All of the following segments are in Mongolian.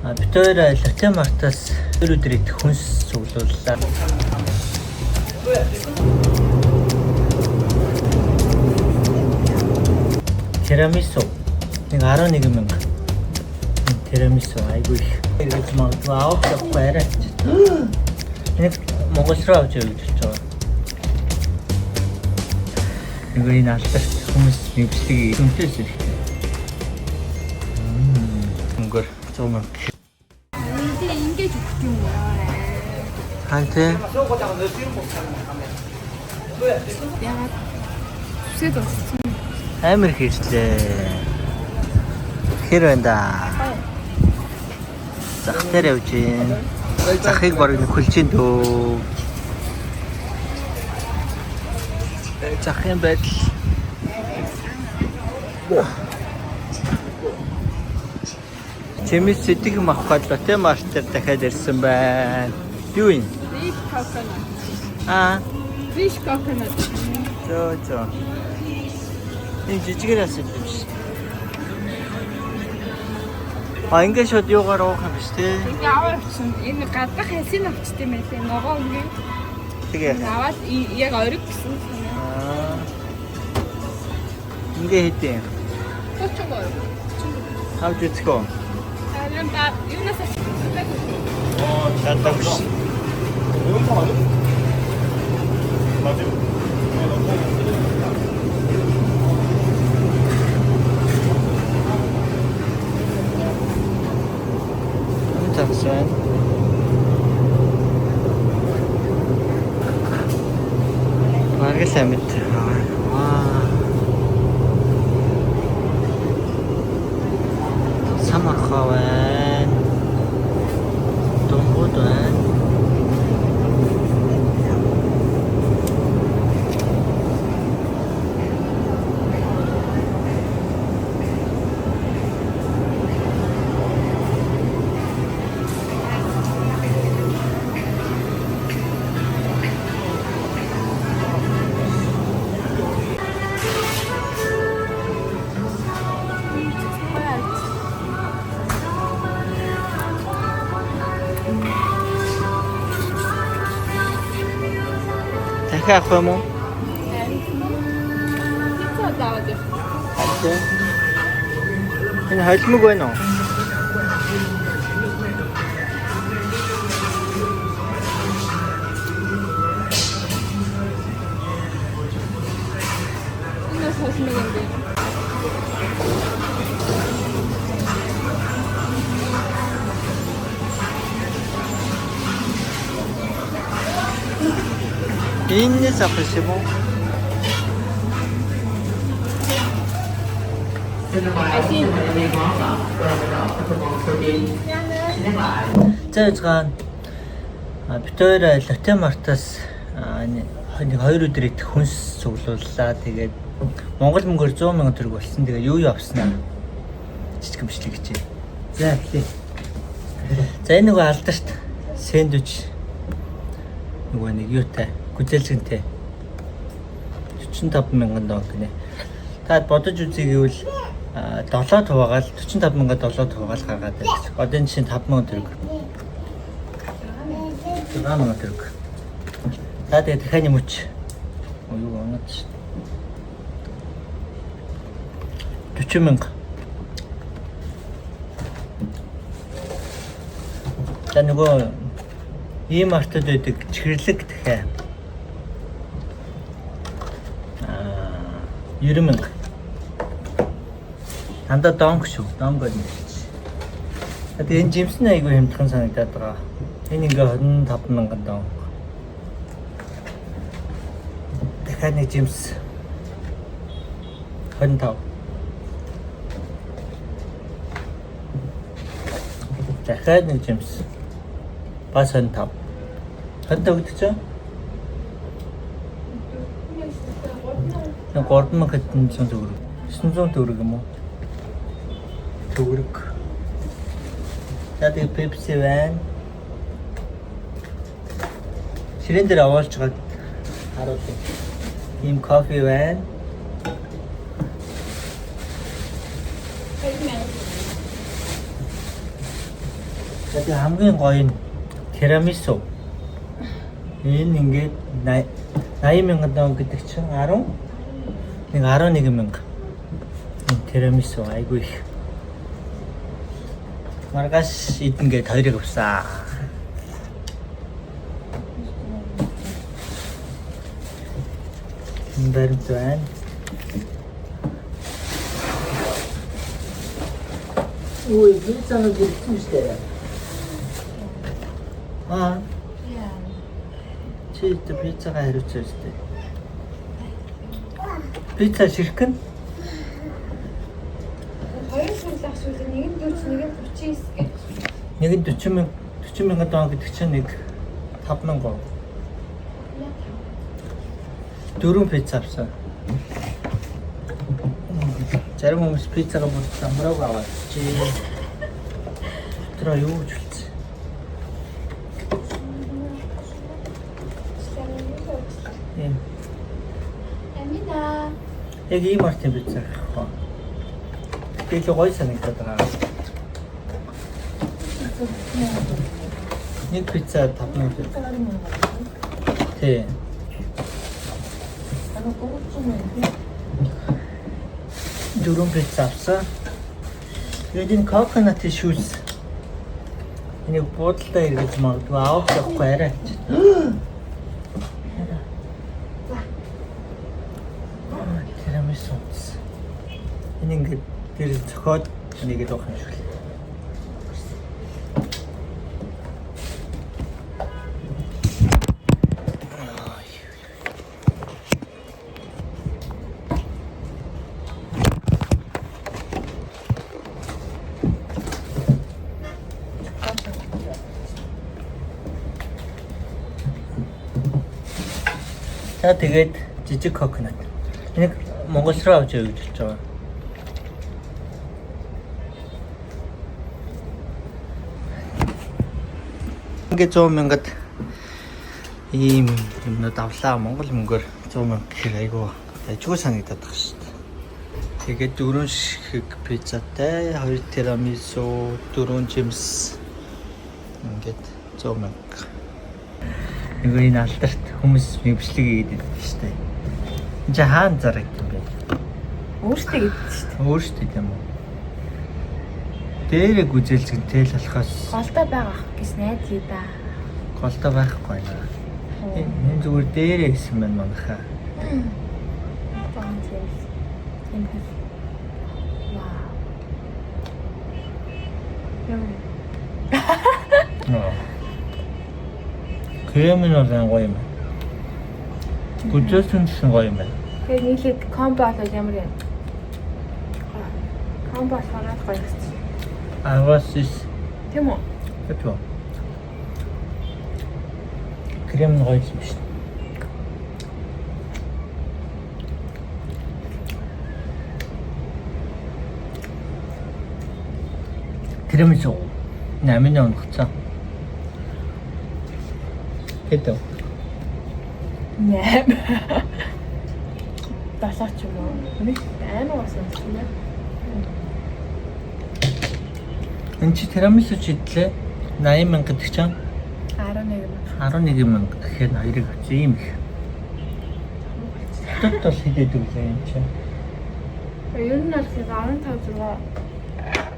Бид хоёр Lotte Mart-аас 2 өдөр идэх хүнс цуглууллаа. Тирамису нэг 11 мянга. Энэ Тирамису айгүй их. Эргэж магадгүй авах явахгүй арай. Энийг Монгол руу авч явж гэж байгаа. Нөгөө энэ алдарт хүмүүс мэдлэг өмтөөс хэрэгтэй. Мөнгөөр 100 мянга. Энд ингэж өгөх юм уу? Хан тэ. Яагаад зүсээд болсон. Амар их ирслээ. Хэр байна да? Зах дээр явж гин. Захыг бараг нөхөлж гин дөө. Захын байдал. Чимээс сэтгэх юм авах гээд Lotte Mart дээр дахиад ирсэн байна. Юу юм? Fresh coconut. Аа, Fresh coconut. зөө зөө. Энэ жижигээр асууд юм шиг. А ингээд шууд юугаар уух юм биш те. Ингээ аваа авчихсан. Энэ гаднах хэлсийг авчт юм байлээ. Ногоо өнгө. Тэгээ. Аваад яг ориг гэсэн санаа. Аа. Ингээ хийдэм. 30 ориг. Авч үзэх үү? Харин ба юунаас авчихсан бэ? Чаддаг биш. Амт байна. Бараг л амьд. Аа. Сам орхоо байна. Дунгууд байна. Дахиад авах юм уу? Пицца заавал явах. Тийм. Энэ холимог байна уу? Энэ бас холимог юм бэ? Энэс авах юм уу? Айсин. За яцгаан. А бид хоёр Lotte Mart-аас нэг 2 өдөр идэх хүнс цуглууллаа. Тэгээд Монгол мөнгөөр 100 сая төгрөг болсон. Тэгээд юу юу авснаа жижиг бичлэг хийчихье. За эхлэе. За энэ нөгөө алдарт сэндвич нөгөө нэг юутай гүзээлзгэнтэй 45 мянган дон гинэ. Та бодож үзье гэвэл 7 хуваагаал 45 мянга 7 хуваагаал гаргаад байна гэсэн. Одоо энэ чинь 5 мянган төгрөг. 6 мянган төгрөг. За тэгээ дахиад юм уч. Оо юу оноод ш. 40 мянга. За нөгөө ийм артад байдаг чихэрлэг дахиад. 90 мянга. Дандаа донг шүү. Донг гэдэг чи. Тэгээ энэ жимсэн айгүй хямдхан санагдаад байгаа. Энэ ингээ 25 мянган донг. Дахиад нэг жимс 25. Дахиад нэг жимс. Бас 25. 25 гэдэг чинь нэг 3100 төгрөг. 900 төгрөг юм уу? Төгрөг. За тэгээ Pepsi байна. Ширээн дээр овоолж гад харуулъя. Ийм кофе байна. 2000. За тэгээ хамгийн гоё нь тирамису. Энэ ингээд 80 мянган дон гэдэг чинь 10 нэг 11 мянга. Энэ тирамису айгүй их. Маргааш идэнгээд хоёрыг авсан. Энэ баримт байна. Ой, пиццанууд ирсэн шүү дээ. Аа. Чи тэ пиццагаа хариуцсан шүү дээ. Пицца ширхгэн. Хоёр шунлах шүлэг нэг нь 40, нэг нь 39 гэж. Нэг нь 40 мянга 40 мянган дон гэдэг чинь нэг 5 мянган. Дөрвөн пицца авсан. Зарим хүмүүс пиццагаа бүр замрааг аваад чи дотроо юу гэж хэлсэн. Тийм. Амина. Яг ийм артын пицца гэх юм. Тэгээд л гоё санагдаад байгаа. Нэг пицца 5 мянга. Тий. Дөрвөн пицца авсан. Тэгээд энэ coconut shoes. Энийг буудалдаа эргэж магадгүй авах явахгүй арай. Тирамису. Энэ ингээд тэр зөхиод нэгэд авах юм шиг л. За тэгээд жижиг coconut. Энийг Монгол руу авч явъя гэж бодож байгаа. Ингээд 100 мянгад ийм юмнууд авлаа. Монгол мөнгөөр 100 мянга гэхээр айгүй дажгүй санагдаад байгаа шүү дээ. Тэгээд дөрвөн ширхэг пиццатай, хоёр тирамису, дөрвөн жимс ингээд 100 мянга. Нөгөө энэ алдарт хүмүүс бичлэг хийгээд байдаг шүү дээ. Энд чинь хаана зарагдсан бэ? Өөртөө гэдэг шүү дээ. Өөртөө тийм үү? Дээрээ гүзээлзгэнтэй л болохоос Голдоо байгаа ах гэж найдаа да. голдоо байхгүй байна. Энэ зүгээр дээрээ гэсэн байна манайхаа. Баан зээл. Юм хэл. Вау. Юм. Аа. Крем нь бол гоё юм. Гүзээлзгэн гэсэн гоё юм байна. Тэгээ нийлээд combo болоод ямар юм? Combo болохоор гоё гэсэн. Аваас ис Тийм үү? хэвчүү. Крем нь гоё юм шүү. Тирамису. Намын онгоцоо. Хэдэн? 8. 7 ч юм уу. Нэг амар болсон юм байна. Энд чи тирамису ч идлээ. 80 мянга гэдэг чинь 11 юм. 11 мянга гэхээр хоёрыг авчих юм их. Хотод бол хэд өгдөг лээ юм чинь. Ер нь бол 15 6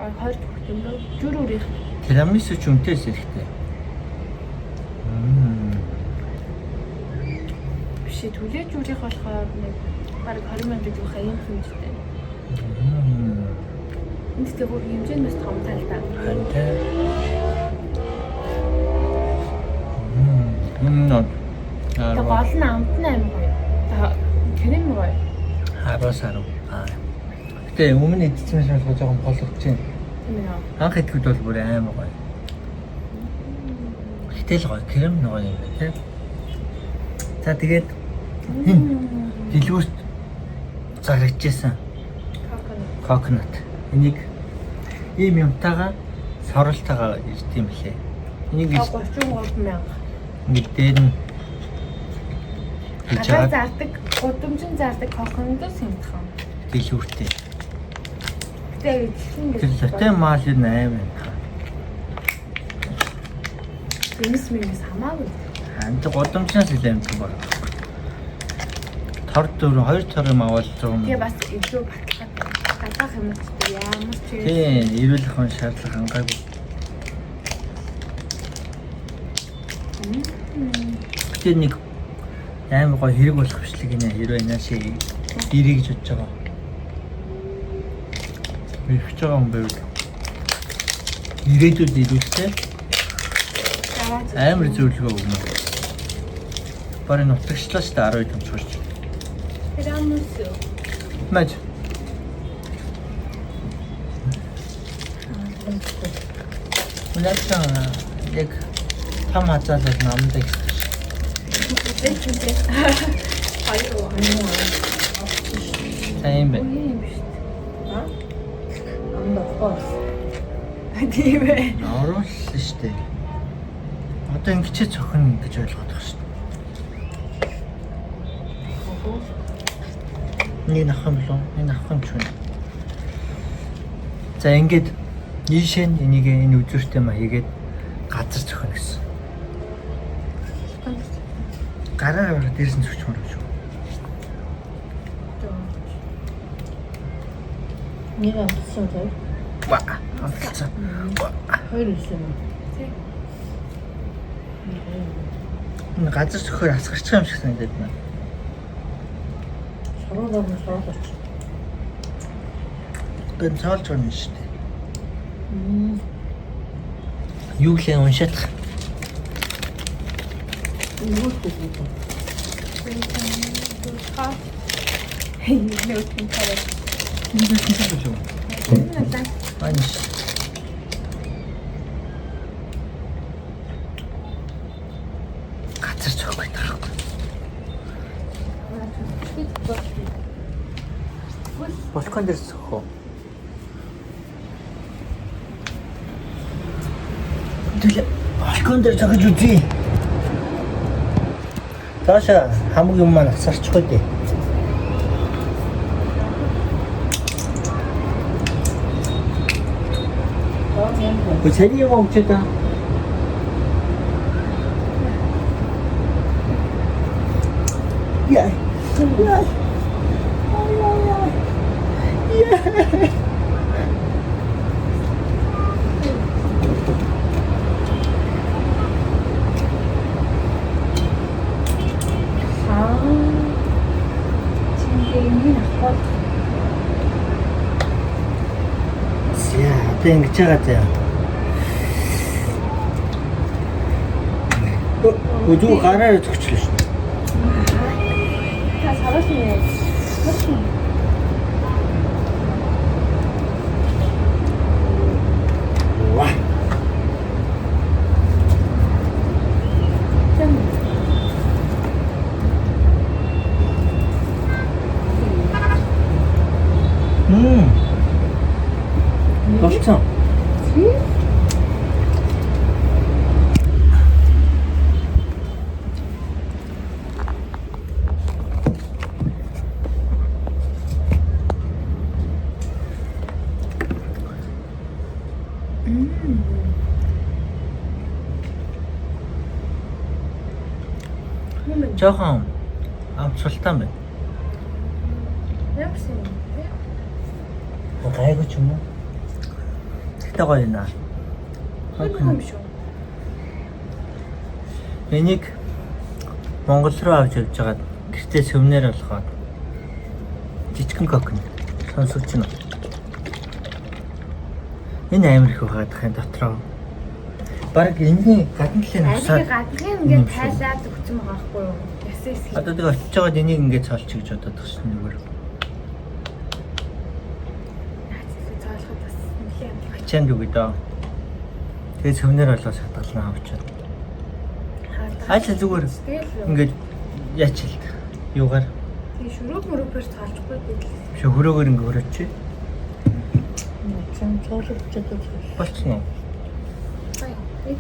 20 хүрэх юм дөө. Зүр үрих. Тирамису ч үнэтэйс хэрэгтэй. Биш ээ, түлээж үрих болохоор нэг бараг 20 мянга гэдэг байхаа ийм хэмжээтэй. Энд тэгээ бүр хэмжээ нь бас том талдаа. Харин тэ. Тэгээ гол нь амт нь амар гоё. Тэгээ крем гоё. 10-аас 10. Аа. Гэтэ өмнө идсэн юм шиг жоохон болгож байна. Тийм ээ. Анх идэхэд бол бүр амар гоё. Гэтэл гоё, крем нь гоё юм байна тий. За тэгээд дэлгүүрт зарагдчихсан Coconut. coconut. Энийг ийм юмтайгаа соролтойгоо ирд юм лээ. Энийг 33 мянга. нэг дээр нь хийж Гадаа байгаа зардаг, гудамжин зардаг coconut -ос хямдхан. дэлгүүртэй. Гэтэ ижилхэн Тэр Lotte Mall нь амар юм. Сэмс мэмс хамаагүй. Анд гудамжнаас илүү амтсан баг. Тор дөрөв хоёр тор юм аваад 100 Тэгээ мянга. бас илүү баталгаатай. Гадаах юм ч ямар ч Тийм, эрүүл ахуйн шаардлага хангаагүй. Тэр нэг амар гоё хэрэг болох бичлэг гинэ хэрвээ энэ шиг ирээ гэж бодож байгаа. Ирэх байгаа юм байвал ирээдүйд ирүүлтэй гараад амар зөвлөгөө өгнө. Барыг нутагчлаа шүү дээ 12 томцгорч. Тирамису. Маж. Үнэхээр яг том хазаалал намдаг гэсэн. Хоёр уу. За юм байна. Үгүй юм биш. Аа? Амд авахгүй. Тийм ээ. Оруулсан шүү дээ. Одоо ингэчээ цохино гэж ойлгоод байгаа шүү дээ. Нэг авах юм болов? Нэг авах юм ч вэ? За ингээд ийшээ нь энийг энэ үзүүртэй ма хийгээд газар цохино гэсэн. Гараар аваад дээрс нь цохичмоор юм шүү. Нэг амтсан зав. Ва. Амталцсан. Ва. Хоёр ирсэн юм. Тийм. Энэ газар цохиор асгарч байгаа юм шиг санагдаад байна. Саруулаар нь саруулаач. Одоо энэ цоолж байгаа юм шүү дээ. Юу гэлээ уншаадах. Өгөөхгүй үү? Нэг юм хараад. Энэ зүйл чинь юу? Энэ надад Маниш. Газар цохихгүй таахгүй. Балкон дээр цохоо. Тэгэл балкон дээр цохиж үзье. Таашаа хамаг юм маань асарчихгүй дээ. Өө царийн юм өгчээ та. Яа. Яа. Яа. Яа. Аа. Чингээ энийг авах. За, одоо ингэж байгаа заяа. Өө зүг гараар зөгчлөө шүү. Та саруулсан юм. Саруулсан. Ва. Зам. Мм. Болцсон. Тийм. Мм. Жохон амцултаа байна. Ямар юм бэ? Гайгүй ч юм уу? Тэгтээ гоё юм аа. Юм шүү. Энийг Монгол руу авч явж байгаад гэртээ сувнер болгоод жижигэн кокон сонсогч нь. Энэ амар их байгаад юм дотроо. Бараг энэний гадна талын Алиг усаар гаднахын юм ингээд шүү. тайлаад өгсөн байгаа байхгүй юу? Ясаа хэсэг. Одоо тэгээ очиж байгаад энийг ингээд цоолчих гэж бодоод байгаа шин зүгээр. Наацлаа цоолоход бас нэлээд амтлах. Ачаанд үгүй дөө. Тэгээ сувнер болгоод шатгална авчаад. Аль зүгээр Тэгэл ингээд яач л юугаар тийм шүрүүп мөрөөр цоолчихгүй гэдэл. биш хөрөөгөр ингээд хөрөөч. Чам цоолох чаддаг. Болчихно уу? Гоё. Нэг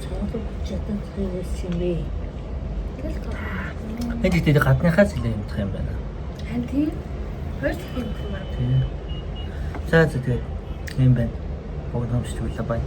Цоолох чаддаг байсан юм бэ? тэгэл цоолох. Энэ гэхдээ гадныхаас илүү юмдах юм байна. Хан тийм. Хоёр дахь юм байна. Тийм. За за тэгээд юм байна. Богино өмсч үлээ бай.